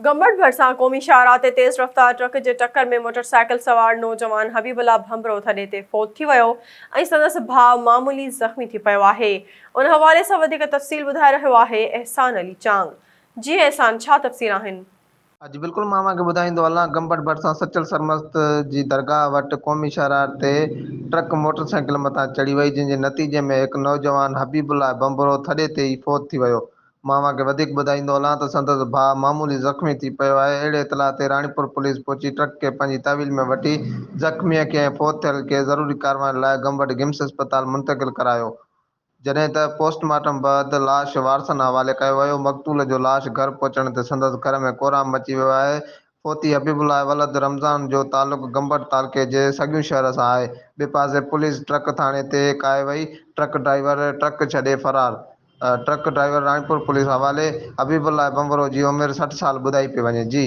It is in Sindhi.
گمبٽ ڀرسان قومي شاهراهه تي تيز رفتار ٽرڪ جي ٽڪر ۾ موٽرسائيڪل سوار نوجوان حبيب الله ڀنڀرو ٿڏي تي فوت ٿي ويو ۽ سندس ڀاء معمولي زخمي ٿي پيو آهي. ان حوالي سان وڌيڪ تفصيل ٻڌائي رهيو آهي احسان علي چانگ. جي احسان ڇا تفصيل آهن؟ اڄ بلڪل مان اوهان کي ٻڌائيندو هلان گمبٽ ڀرسان سچل سرمست جي درگاهه وٽ قومي شاهراهه تي ٽرڪ موٽرسائيڪل مٿان چڙهي وئي جنهن جي نتيجي ۾ هڪ نوجوان حبيب الله ڀنڀرو ٿڏي تي ئي فوت ٿي ويو مان اوهان کي وڌيڪ ٻڌائيندو هلان ته سندس ڀاء معمولي زخمي ٿي پيو آهي، اهڙي اطلاع تي راڻيپور پوليس پهچي ٽرڪ کي پنهنجي تحويل ۾ وٺي زخميء کي ۽ فوت ٿيل کي ضروري ڪاررواين لاء گمبٽ گمس اسپتال منتقل ڪرايو، جڏهن ته پوسٽ مارٽم بعد لاش وارثن حوالي ڪيو ويو، مقتول جو لاش گهر پهچڻ تي سندس گهر ۾ ڪهرام مچي ويو آهي، فوتي حبيب الله ولد رمضان جو تعلق گمبٽ تعلقي جي سڳيون شهر سان آهي، ٻئي پاسي پوليس ٽرڪ ٿاڻي تي ڪاهي وئي، ٽرڪ ڊرائيور ٽرڪ ڇڏي فرار. ٽرڪ ڊرائيور راڻيپور پوليس حوالي، حبيب الله ڀنڀرو جي عمر 60 سال ٻڌائي پئي وڃي. جي.